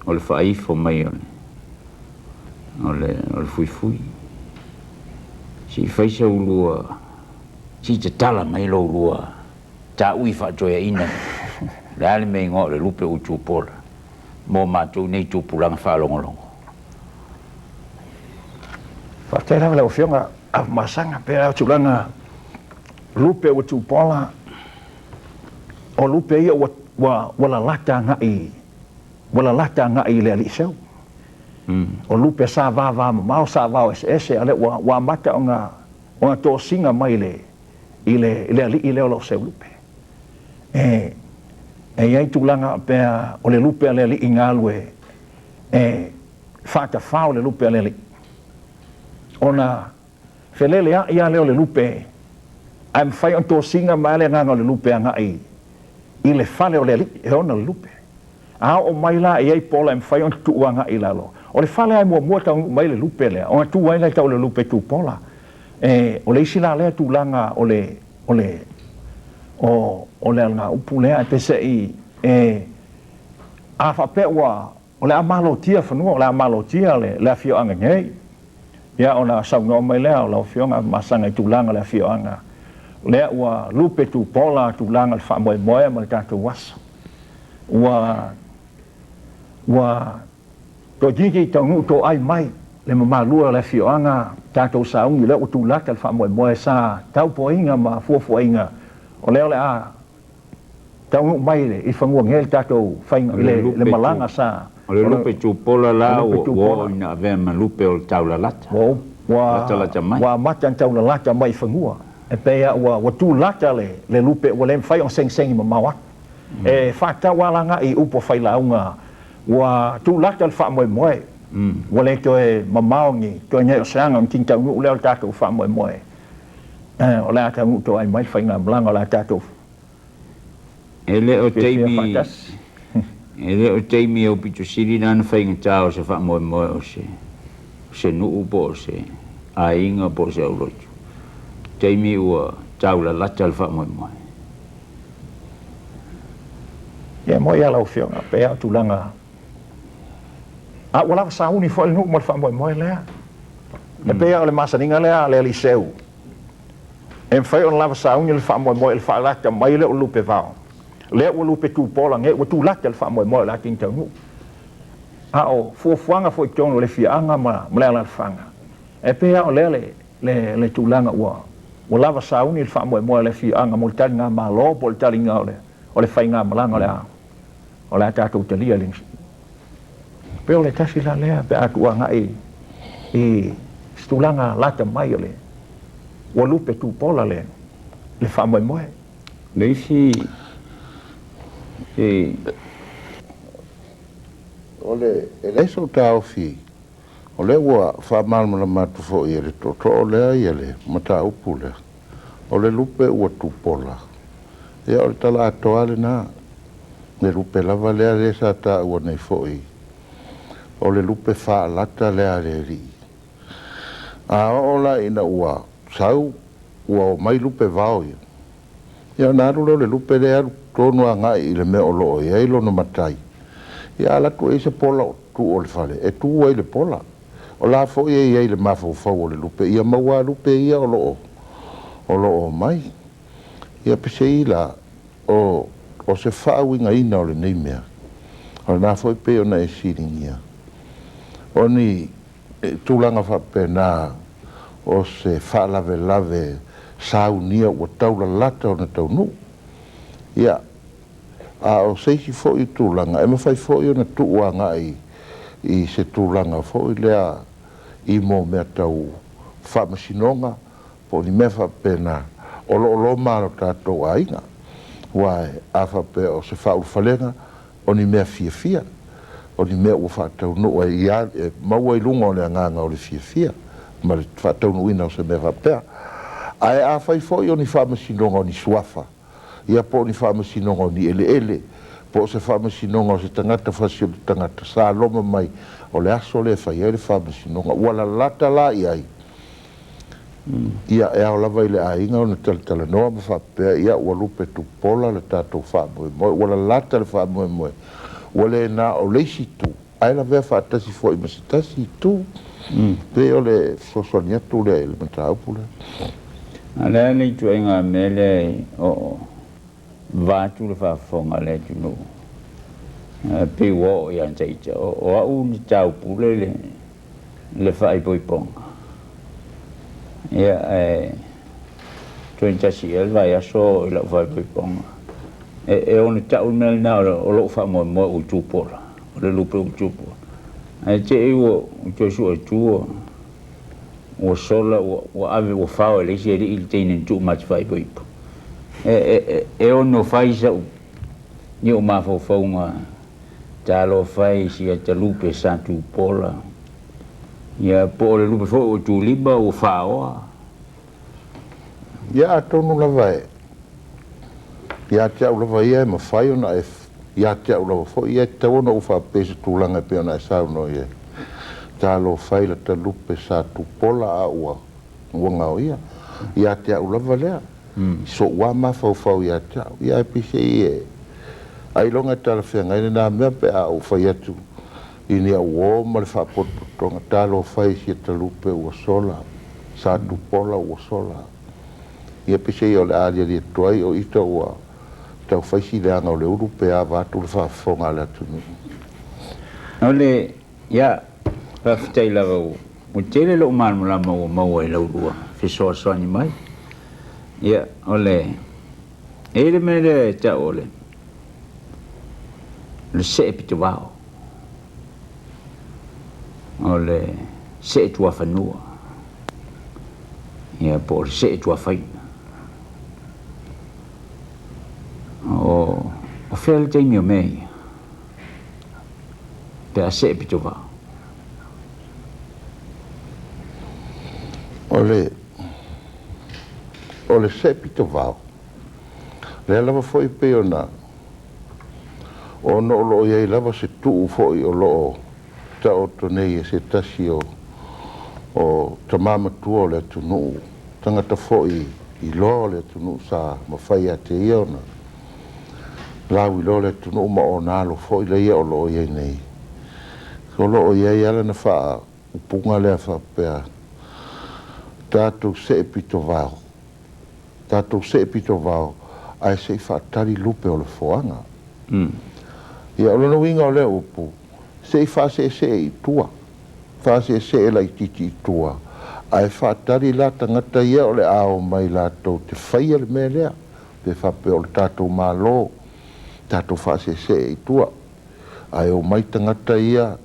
o le faaifo mai o le fuifui. Si fai sau lua si tatala mai lou lua taui faatoeaina le a le mea igoa o le lupe utupola mo matou nei tupulaga faalogologo. Faafetai lava lau Afioga Afamasaga pe a tulaga lupe utupola o lupe ia ua lalata agai i le alii seu. O lupe sa vava mamao sa vao eseese a lea ua amata ona tosina mai i le alii lea o lo o seulupe. E i ai tulaga pea o le lupe a le alii galue e faatafao le lupe a le alii. Ona felele ai a lea o le lupe ae mafai ona tosina mai le agaga o le lupe agai i le fale o le alii e ona le lupe. A oo mai la e i ai pola e mafai ona tuu agai i lalo. O le fale ai muamua taunuu mai le lupe lea, ona tu ai lea tau le lupe tupola. O le isi la lea tulaga o le alagaupu lea e pesei a faapea ua o le a malotia fanua, o le a malotia le afioaga nei. Ia ona saunoa mai lea o lau Afioga Afamasaga i tulaga o le afioaga lea ua lupe tupola tulaga o le faamoemoe ma le tatou aso. Ua toatiti taunuu toai mai le mamalua o le afioaga tatou sauni lea ua tulata le faamoemoe sa taupoaiga ma fuafuaiga o lea o le a taunuu mai i fanua nei le tatou faiga i le malaga sa. O le lupe tupola la ua oo ina avea ma lupe o le taulalata. Ua amata na taulalata mai i fanua. E pei ua tulata le lupe ua le mafai ona segisegi mamao atu. E faatau alaga i upu o failauga ua tulata le faamoemoe. Ua le toe mamao ni toe nei o seaga ona tini taunuu lea o le tatou faamoemoe. O le a taunuu toai mai le faigamalaga o le a tatou E le o taimi e le o taimi au pitosili na faigata o se faamoemoe o se nuu po o se aiga po o se aulotu. Taimi ua taulalata le faamoemoe. Ia mo ia lau Afioga pe a tulaga a ua lava sauni foi le nuu ma le faamoemoe lea. E pei o le masaniga lea a le aliseu. E mafai ona lava sauni le faamoemoe le faalata mai le o lupe vao. Lea ua lupe tupola nei ua tulata le faamoemoe o le atini taunuu. A o fuafuaga foi i totonu o le fiaaga ma le alalafaga. E pei o lea le tulaga ua lava sauni le faamoemoe o le afioaga mo le taliga malo po o le taliga o le faigamalaga o le a tatou talia le pe o le tasi la lea pe a tuuagai i se tulaga lata mai o le ua lupe tupola le faamoemoe. Le isi o le e leai sou taofi o lea ua faamalamalama atu foi e le tootoo lea ia le mataupu lea o le lupe ua tupola ia o le tala atoa lena le lupe lava lea lea sa taua nei foi O le lupe faalata lea a le Alii. A oo la ina ua sau ua omai lupe vao ia, ia ona alu lea o le lupe lea alu tonu agai i le mea o lo o i ai lona matai, ia a alu atu e i ai se pola o tuu o le fale, e tu ai i le pola. O la foi e i ai i le mafaufau o le lupe, ia maua lupe ia o lo o omai. Ia pesei la, o se faauigaina o lenei mea, o lena foi pei ona e siligia, o ni tulaga faapena o se faalavelave saunia ua taulalata ona taunuu. Ia, a o se isi foi tulaga, e mafai foi ona tuu agai i se tulaga foi lea i mea tau faamasinoga po o ni mea faapena o lo o loma e o tatou aiga. Aua a faapea o se faaulufalega, o ni mea fiafia, o ni mea ua faataunuu e maua i luga o le agaga o le fiafia ma le faataunuuina o se mea faapea. Ae afai foi o ni faamasinoga o ni suafa, ia po o ni faamasinoga o ni eleele, po o se faamasinoga o se tagata fasioti tagata sa loma mai o le aso lea e fai ai le faamasinoga, ua lalata la i ai, ia e ao lava i le aiga ona talatalanoa ma faapea, ia ua lupe tupola le tatou faamoemoe, ua lalata le faamoemoe, ua le na o le isi itu, ae lavea faatasi foi ma se tasi itu. Pei o le fesoasoani atu lea i le mataupu lea. A le a le ituaiga mea lea o vaatu le faafofoga a le atunuu pei ua oo ia te ita o au ni taupule le faaipoipoga. Ia e 21 ea le vaiaso i lau faaipoipoga. E ona tau le mea lena o lou faamoemoe ua tupola, o le lupe ua tupola. Ae te i ua toe sue tua, ua sola, ua ave, ua fao e le isi alii le teine na tuu ma te faaipoipo. E ono fai sau ni o mafaufauga talofa e si ata lupe sa tupola. Ia po o le lupe foi ua tulima ua faoa. Ia atonu lava e ia te au lava ia e mafai ona e ia te au lava foi ia e tatau ona ou faapea i se tulaga e pei ona e saunoa i ai. Talofa e i lata lupe sa tupola a ua gaoia. Ia te au lava lea. So'u lava mafaufau ia te au. Ia ae peiseai e ailoga e talafeagai lena mea pe a ou fai atu i ni au uō ma le faapotopotoga. Talofa e i si ata lupe ua sola, sa tupola ua sola. Ia peiseai o le a aliali atu ai o ita ua taufaisi leaga o le ulu pe ava atu le faafofoga a le atunuu. O le ia faafetai lava ua tele lou malamalama ua maua i laulua fesoasoani mai. Ia o le e le mea lea e tau o le see pitovao, o le see tuafanua, ia po o le see tuafaina. O fea le taimi o mea ia pe a see pitovao. O le see pitovao, lea lava foi pei ona ona o loo i ai lava se tuu foi o loo taoto nei e se tasi o tamā matua o le atunuu, tagata foi i loa o le atunuu sa mafai ia te ia ona lauiloa le atunuu ma ona alo foi leia o loo i ai nei. O loo i ai ala na faaupuga lea faapea, tatou see pitovao, tatou see pitovao, ae se i faatali lupe o le foaga. Ia o lona uiga o lea upu, se i faaseesee i tua, faaseesee laitiiti i tua, ae faatali la tagata ia o le a omai latou te faia le mea lea, pe faapea o le tatou Malo, tatou faaseesee i tua, ae omai tagata ia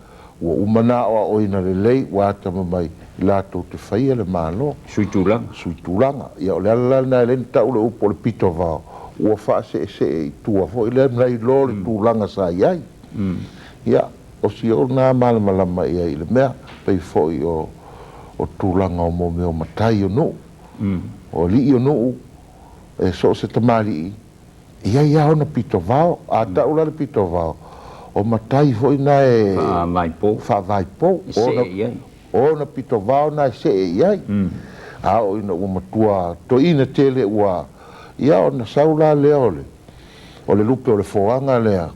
ua uma na aoaoina lelei ua atamamai i latou te faia le Malo. Sui tulaga. Sui tulaga. Ia o le ala la lena e le tau le upu o le pitovao, ua faaseesee i tua foi lea nai lo le tulaga sa i ai. Ia, o si o nā malamalama ia i le mea, pei foi o tulaga o mō mea o matai o nuu, o alii o nuu, e so o se tamalii, ia ia ona pitovao, a tau la le pitovao, O matai foi na e Faavaipo. Faavaipo. E see i ai. Ona pitovao na e see i ai. A oo ina ua matua toeaina tele ua ia ona sau la lea o le lupe o le foaga lea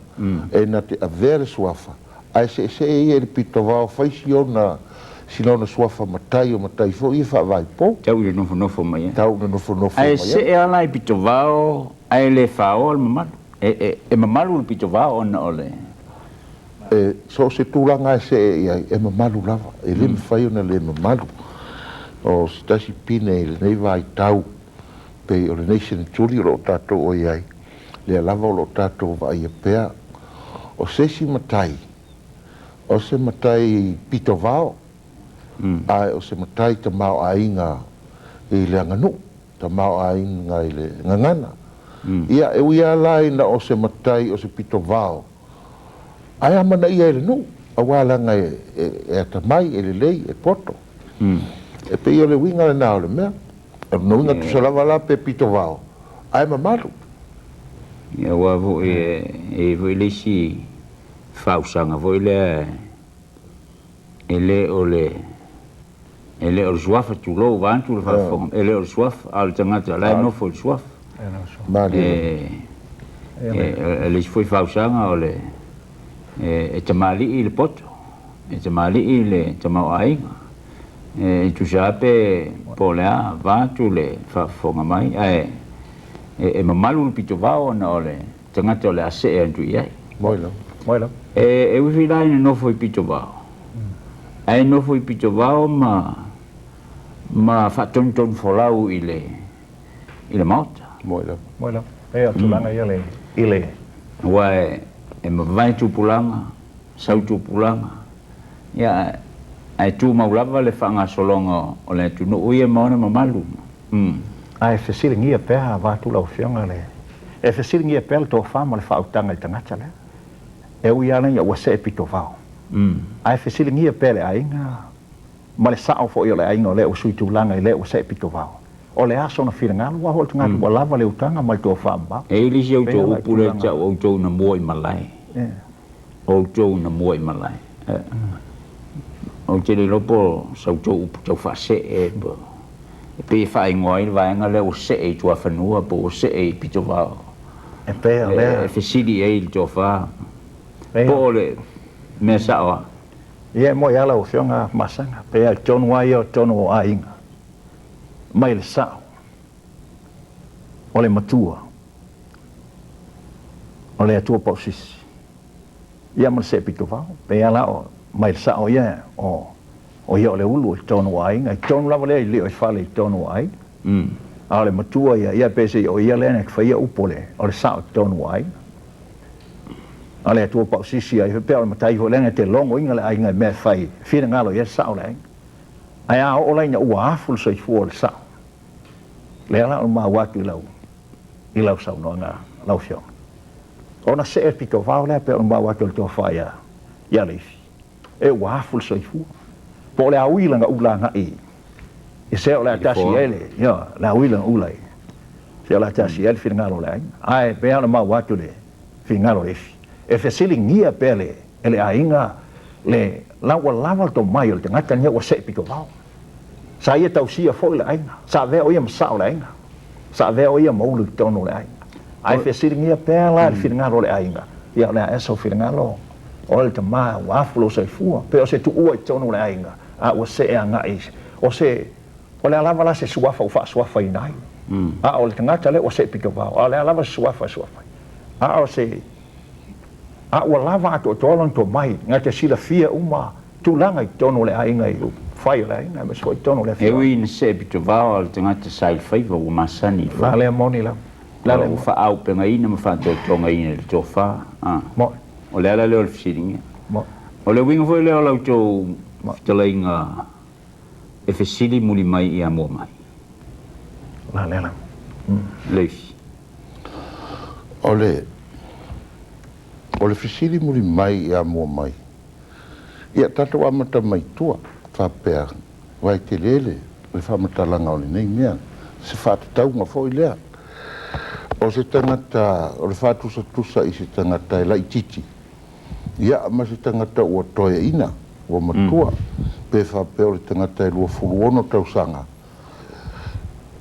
e na te avea le suafa ae seesee ia i le pitovao faisi ona sina ona suafa matai o matai foi ia faavaipo. Tau i le nofonofo mai ai. Tau na nofonofo Ae mai ai. See ala i pitovao ae le faoa le mamalu. E mamalu le pitovao ona o le E so o se tulaga e see i ai e mamalu lava e le mafai ona le mamalu o se tasi pine i lenei vaitau pei o lenei seneturi o loo tatou oi ai lea lava o loo tatou vaaia pea o se isi matai o se matai pitovao ae o se matai tamaoaiga i le aganuu tamaoaiga i le gagana. Ia e ui lava la ina o se matai o se pitovao ae amanaia e le nuu auā laga e atamai e lelei e poto e pei o le uiga lenā o le mea o lona uiga tusa lava la pe pitovao ae mamalu. Ia ua foi e foi le isi fausaga foi lea e le o le suafa tulou vaeatu le faafofoga e le o le suafa a o le tagata la e nofo i le suafa. Malie. E le isi foi fausaga o le e tamalii le poto e tamalii le tamaoaiga e tusa pe po o le a vaeatu le faafofoga mai ae e mamalu le pitovao ona o le tagata o le a see atu i ai. Moi lava. Moi lava. E uifi la ina nofo i pitovao ae nofo i pitovao ma faatonutonu folau i le maota. Moi lava. Moi lava. E o tulaga ia le i le Aua e mavae tupulaga sau tupulaga ia ae tumau lava le faagasologa o le atunuu ia ma ona mamalu. Ae fesiligia pea vaeatu lau Afioga le e fesiligia pea le tofa ma le faautaga i le tagata lea e ui lava ina ua see pitovao ae fesiligia pea le aiga ma le sao foi o le aiga o lea ua sui tulaga i lea ua see pitovao o le aso na finagalo ua foi le tagata ua lava le utaga ma le tofa mamao. E i le isi outou upu lea tau outou na mua i malae. Outou na mua i malae. Ou te le iloa po o sa outou upu tau faasee e pei e faaigoa ai le vaega lea ua see i tuafanua po ua see i pitovao. E pei o lea E fesili ai le tofa po o le mea sao a. Ia e moi lava lau Afioga Masaga pei lava tonu lava ia o tonu o aiga mai le sao o le matua o le Atua Pausisi ia ma le see pitovao pei lava la o mai le sao ia o ia o le ulu i totonu o aiga i totonu lava lea i lio i fale i totonu o aiga a o le matua ia ia pe se o ia lea na faia upu o le sao i totonu o aiga a le Atua Pausisi ai pea o le matai foi lea na te logoina le aiga i mea e fai finagalo i ai le sao o le aiga ae a oo la ina ua afu le soifua o le sao lea la o le maua atu i lau saunoaga lau Afioga ona see pitovao lea pe o le maua atu o le tofa ia Leifi e ua afu le soifua po o le auila na ula agai i se o le a tasi ai le ia le auila na ula i se o le a tasi ai le finagalo o le aiga ae pei ona maua atu le finagalo o Leifi e fesiligia pea le e le aiga le la ua lava le tomai o le tagata nia ua see pitovao sa ia tausia foi le aiga sa avea o ia ma sao le aiga sa avea o ia ma ulu i totonu o le aiga ae fesiligia pea la le finagalo o le aiga ia o le a ea sau finagalo o le tamā ua afu lou soifua pe o se tuua i totonu o le aiga a ua see agai o se o le a lava la se suafa ua faasuafaina ai a o le tagata lea ua see pitovao a o le a lava se suafa e suafa ai a o se a ua lava atoatoa lona tomai na te silafia uma tulaga i totonu o le aiga i fai o le aiga aemaise foi i totonu o le E afioaga. Ui ina see pitovao a le tagata sa i le faiva ua masani La lea moni lava la lea ua faaaupegaina ma faatotogaina i le tofa. Mo O le ala lea o le fesiligia. Mo O le uiga foi lea o la outou fetalaiga e fesili muli mai ia mua mai. La lea lava. Leifi. O le fesili muli mai ia mua mai ia tatou amata mai tua faapea vai tele le faamatalaga o lenei mea se faatatauga foi lea o se tagata o le faatusatusa i se tagata e laititi. Ia, ma se tagata ua toeaina, ua matua, pe faapea o le tagata e 26 tausaga,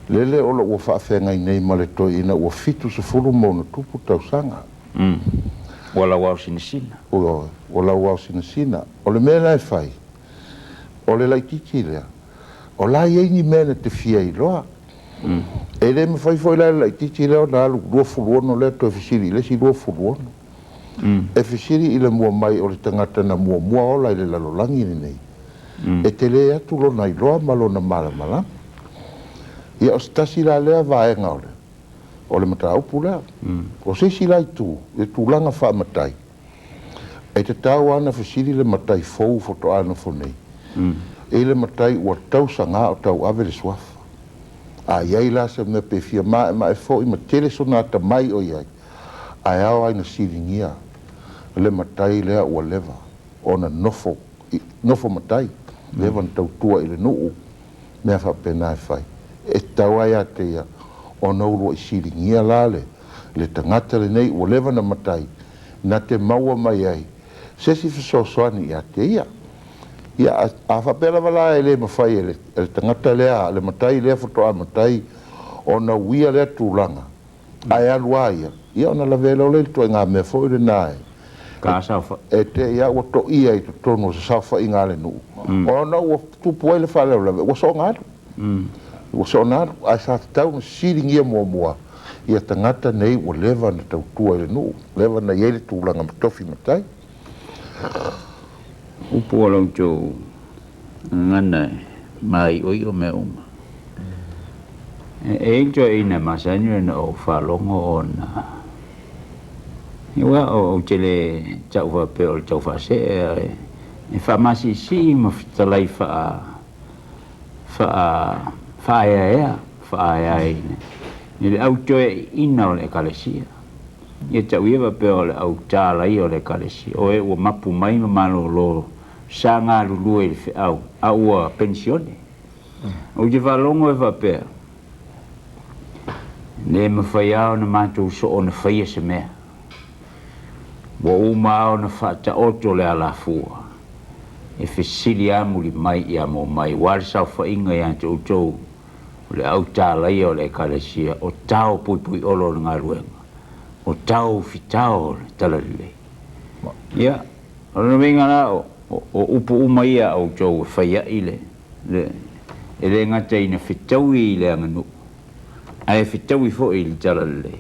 lele o lo ua faafeagai nei ma le toeaina ua 70 ma ona tupu tausaga. Ua lauao sinasina. Ioe, ua lauao sinasina. O le mea la e fai, o le laitiiti lea, o la e i ai ni mea na te fia iloa. E le mafai foi la e le laitiiti lea ona alu 26 lea toe fesili i le isi 26. E fesili i le mua mai o le tagata na muamua ola i le lalolagi lenei, e tele atu lona iloa ma lona malamalama. Ia, o se tasi la lea vaega o le o le mataupu lea. O se isi la itu, i le tulaga faamatai, e tatau lava ona fesili le matai fou faatoa nofo nei i le matai ua tausaga o tauave le suafa. A i ai la se mea pe fia maemae foi ma tele sona atamai o i ai, ae ao lava ina siligia le matai lea ua leva ona nofo, nofo matai, leva ona tautua i le nuu, mea faapena e fai. E tatau lava ia te ia ona uluai siligia la le, le tagata lenei ua leva ona matai, na te maua mai ai se isi fesoasoani ia te ia. Ia, a faapea lava la e le mafai e le, e le tagata lea, le matai lea faatoa matai ona uia lea tulaga, ae alu lava ia, ia ona lavea loa lea i le ituaiga mea foi lena e, Ka saofai. e te ia ua toia i totonu o se saofaiga a le nuu, ona ua tupu ai le faalavelave, ua soona alu. Ua soona alu, ae sa tatau ona siligia muamua ia tagata nei ua leva ona tautua i le nuu, leva ona i ai le tulaga ma tofi matai. Upu o la outou gagana e maioio mea uma. E i ai le toeaina e masani ona ou faalogo ona aua ou te le tau faapea o le taufaasee ae e faamasiisii ma fetalai faa faa faaeaea faaeaina i le au toeaiina o le ekalesia. Ia tau ia faapea o le au tālaia o le ekalesia, o e ua mapu mai ma malōlō sa galulue i le feau a ua penisione. Ou te faalogo e faapea, le mafai lava ona matou soona faia se mea. Ua uma lava ona faataoto le alafua e fesili lava mulimai ia mo mai, aua le saofaiga ia te outou o le au tālaia o le ekalesia, o tao puipuiolo o le galuega, o tao ufitao o le talalelei. Ia, o lona uiga la, o, o upu uma ia a outou e fai ai le, le, e le gata ina fetaui i le aganuu, ae fetaui foi i le talalelei,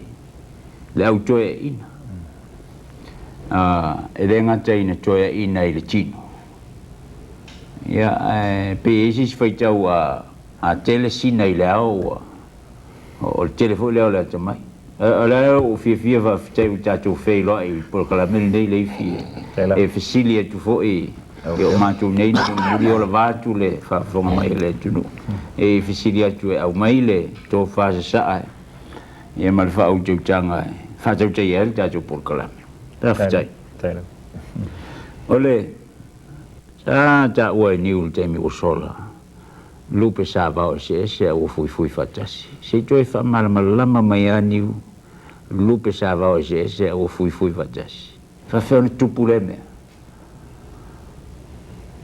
le au toeaiina. E le gata ina toeaiina i le tino. Ia, ae pei e i ai se isi faitau a, a tele sina i le ao ua, o le tele foi lea o le atamai. O le ala ua fiafia faafetai ua tatou feiloai i le polokalame lenei Leifi e fesili atu foi i o matou nei na mulimuli ola vaeatu le faafofoga mai a le atunuu e fesili atu e aumai le tofa sasaa ia ma le faautautaga e faatautaia ai le tatou polokalame. Faafetai. O le sa taua e Niu i le taimi ua sola lupe sa vao eseese a ua fuifui faatasi. Se i toe faamalamalama mai lava Niu, lupe sa vao eseese a ua fuifui faatasi. E faafefea ona tupu lea mea?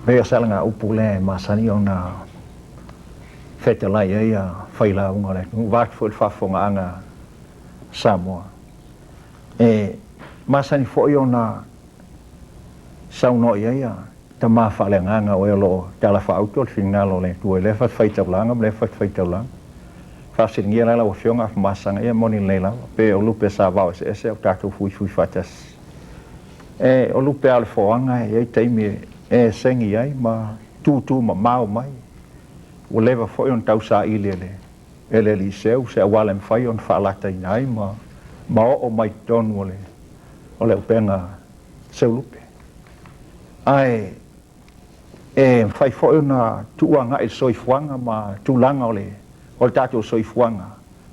Pei o se alagaupu lea e masani ona fetalai ai a failauga o le atunuu, vaeatu foi le faafofogaaga a Samoa. E masani foi ona saunoa i ai a tama faaleagaga o e o lo o talafaauto le finagalo o le Atua i lea fatafaitaulaga ma lea fatafaitaulaga. Faasiligia la lau Afioga Afamasaga, ia e moni lelei lava, pe o lupe sa vao eseese a o tatou fuifui faatasi. E, o lupe lava o le foaga e i ai taimi e segi ai ma tūtū mamao mai. Ua leva foi ona tausaili e le e le Alii Seu se auala e mafai ona faalataina ai ma ma oo mai i totonu o le o le upega seulupe. Ae e mafai foi ona tuu agai i le soifuaga ma tulaga o le o le tatou soifuaga,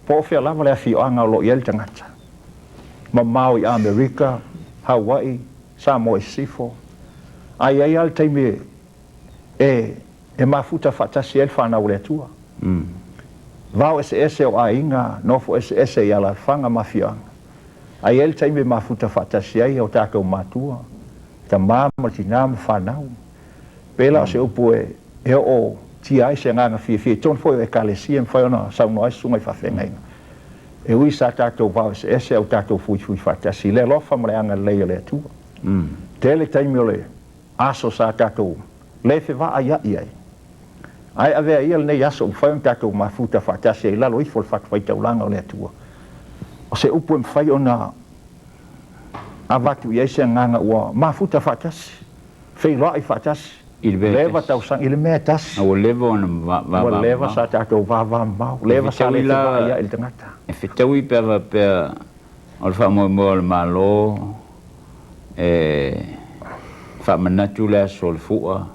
po o fea lava le afioaga o lo o i ai le tagata, mamao i Amerika, Hawaii, Samoa i Sisifo, ae i ai lava le taimi e e mafuta faatasi ai le fanau a le Atua. Vao eseese o aiga, nofo eseese i alaalafaga ma afioaga, ae i ai le taimi e mafuta faatasi ai o tatou matua. tamā ma le tinā ma fanau. Pei la o se upu e oo tia ai se agaga fiafia i totonu foi o Ekalesia e mafai ona saunoa ai susuga i faafeagaiga. E ui sa tatou vao eseese a ua tatou fuifui faatasi i le alofa ma le agalelei o le Atua. Tele taimi o le aso sa tatou le fevaaia'i ai, ae avea ia lenei aso ua mafai ona tatou mafuta faatasi ai i lalo ifo o le fatafaitaulaga o le Atua. O se upu e mafai ona avatu i ai se agaga ua mafuta faatasi, feiloai faatasi, I le mea e leva tasi. tausaga i le mea e tasi. A ua leva ona Ua leva vavamamao. sa tatou vavamamao, E leva sa fetaui le la, fevaaia'i le tagata. e fetaui pe a faapea o le faamoemoe o le Malo e faamanatu le aso o le fua,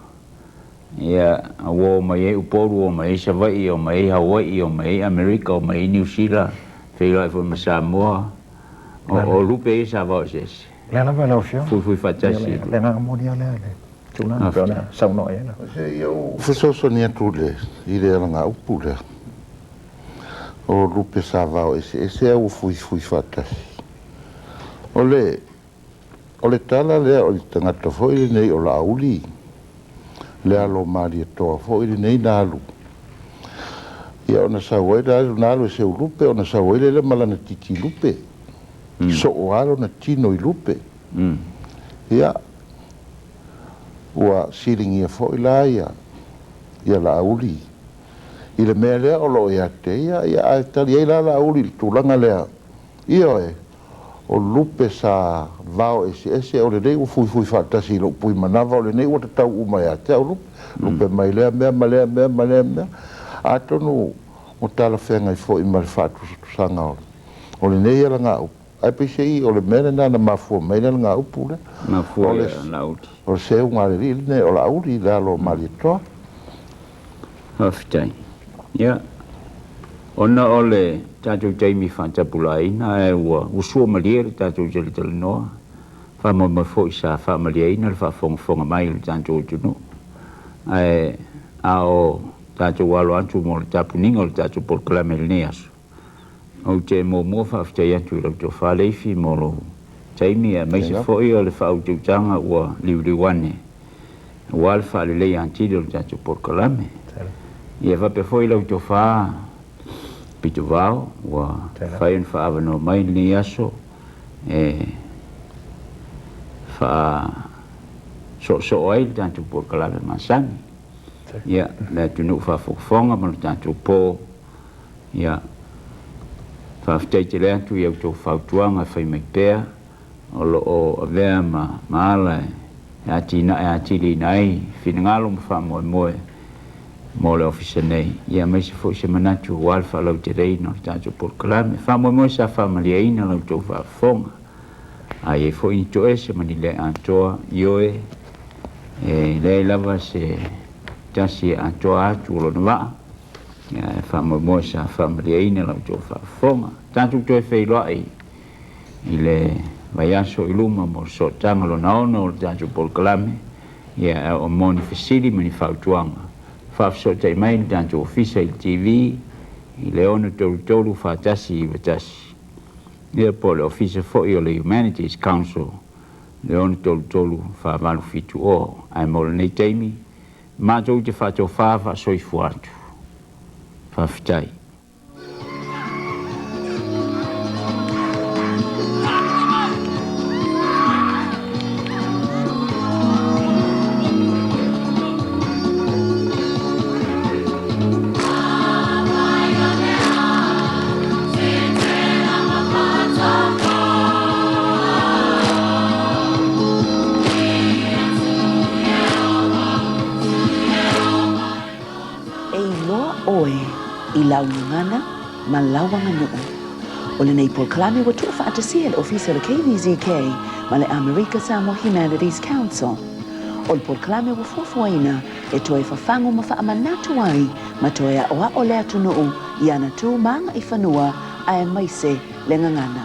ia, ua o mai ai Upolu, o mai ai Savaii, o mai ai Hawaii, o mai ai Amerika, o mai ai Niu Sila, feiloai foi ma Samoa, o lupe ia sa vao eseese. Lea lava lau Afioga. Fuifui Ia, faatasi le i le agaga moni lava lea i le tulaga pei ona Faafetai. saunoa i ai lau. Se i ou fesoasoani atu i le alagaupu lea. O lupe sa vao eseese ae ua fuifui faatasi. O le o le tala lea o le tagata foi lenei o Laauli, le alo o Malietoa foi lenei na alu. Ia ona sau ai lea, na alu e seu lupe ona sau ai lea ma lana titi lupe. Soo lava lona tino i lupe. Ia, ua siligia foi la ia ia Laauli i le mea lea o lo o ia te ia, ia ae tali ai la Laauli i le tulaga lea, ioe, o lupe sa vao eseese o lenei ua fuifui faatasi i lou pui manava o lenei ua tatau uma ia te au lupe, lupe mai lea mea ma lea mea ma lea mea. Atonu ua talafeagai foi ma le faatusatusaga o lenei alagaupu, ae peiseai o le mea lena na mafua mai le alagaupu lea. Mafua O le ia Laauli. o le seuga a le alii lenei o Laauli i le alo o Malietoa. Faafetai. Ia, ona o le tatou taimi faatapulaaina ae ua sua malie le tatou talatalanoa, faamoemoe foi sa faamalieina le faafogafoga mai o le tatou atunuu. Ae a o tatou alo atu mo le tapuniga o le tatou polokalame i lenei aso, ou te muamua faafetai atu i lau tofa Leifi mo lou taimi aemaise foi o le faautautaga ua liuliu ane aua le faaleleia atili o le tatou polokalame. Ia faapea foi lau tofa Pitovao ua mafai ona faaavanoa mai i lenei aso e faasoosoo ai le tatou polokalame masani. Ia, le atunuu faafogafoga ma le tatou po, ia, faafetai tele atu i a outou fautuaga e fai mai pea o lo o avea ma ala e atinae atiliina ai finagalo ma faamoemoe mo le ofisa nei, ia aemaise foi se manatu aua le faalauteleina o le tatou polokalame. Faamoemoe sa faamalieina la outou faafofoga. A i ai foi ni toese ma ni le atoa, ioe, e leai lava se tasi e atoa atu o lona vaa, ia e faamoemoe sa faamalieina la outou faafofoga. Tatou toe feiloai i le vaiaso i luma mo le sootaga lona ono o le tatou polokalame, ia o mo ni fesili ma ni fautuaga. Faafesootai mai le tatou ofisa i le TV i le 633 4191. Ia po o le ofisa foi o le Humanities Council le 633 4870. Ae mo lenei taimi, matou te faatofa faasoifua atu. Faafetai. E iloa ʻoe i lau gagana ma lau aganuu. O lenei polokalame ua tuufaatasia e le Ofisa o le KVZK ma le Amerika Samoa Humanities Council. O le polokalame ua fuafuaina e toe fafagu ma faamanatu ai ma toe aʻoaʻo le atunuu i ana tu ma agaifanua aemaise le gagana.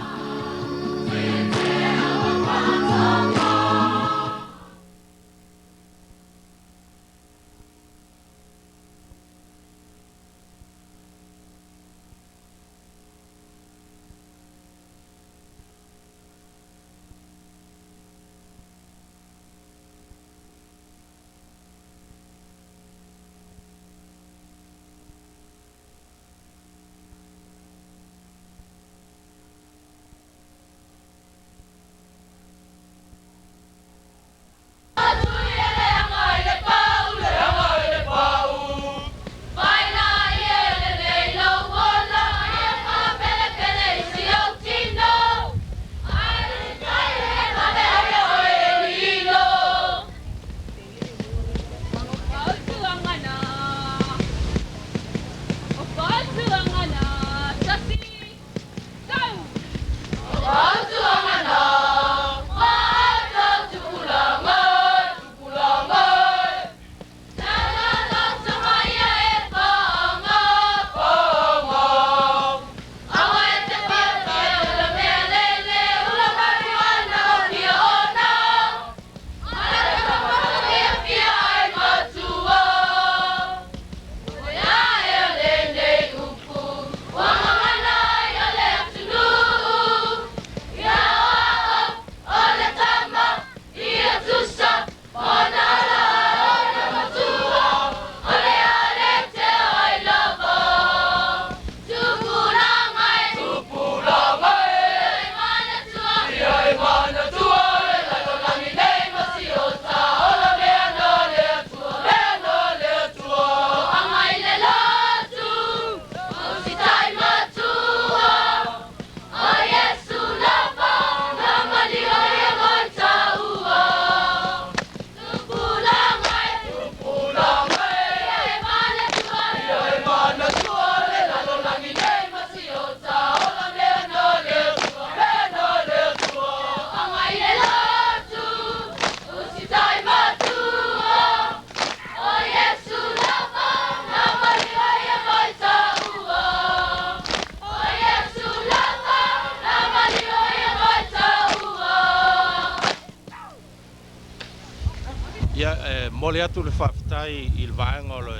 Ia, e momoli atu le faafetai i le vaega o le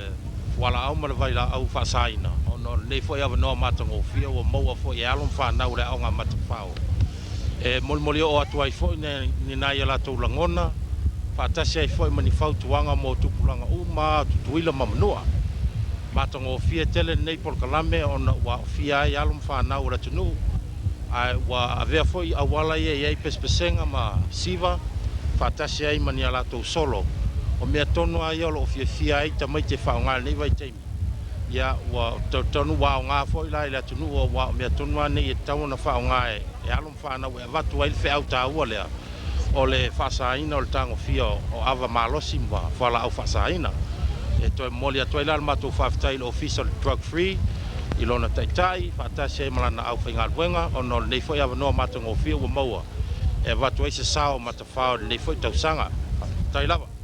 fualaau ma le vailaau faasaina, ona o lenei foi avanoa matagofie ua maua foi e alo ma fanau o le Aoga Matafao e molimoli oo atu ai foi ni nai a latou lagona, faatasi ai foi ma ni fautuaga mo tupulaga uma o Tutuila ma Manua. Matagofie tele lenei polokalame ona ua aofia ai alo ma fanau o le atunuu, ae ua avea foi auala ia e i ai pesepesega ma siva faatasi ai ma ni a latou solo. O mea tonu lava ia o lo o fiafia ai tamaiti e faaaoga i lenei vaitaimi. Ia, ua talitonu ua aoga foi la i le atunuu, aua o mea tonu lava nei e tatau ona faaaoga e alo ma fanau e avatu ai le feau taua lea o le faasaina o le tagofia o ava malosi ma fualaau faasaina. E toe momoli atu ai la le matou faafetai i le Ofisa o le Drug Free i lona taitai faatasi ai ma lana aufaigaluega, ona o lenei foi avanoa matagofie ua maua e avatu ai se sao o Matafao i lenei foi tausaga. Faafetai lava.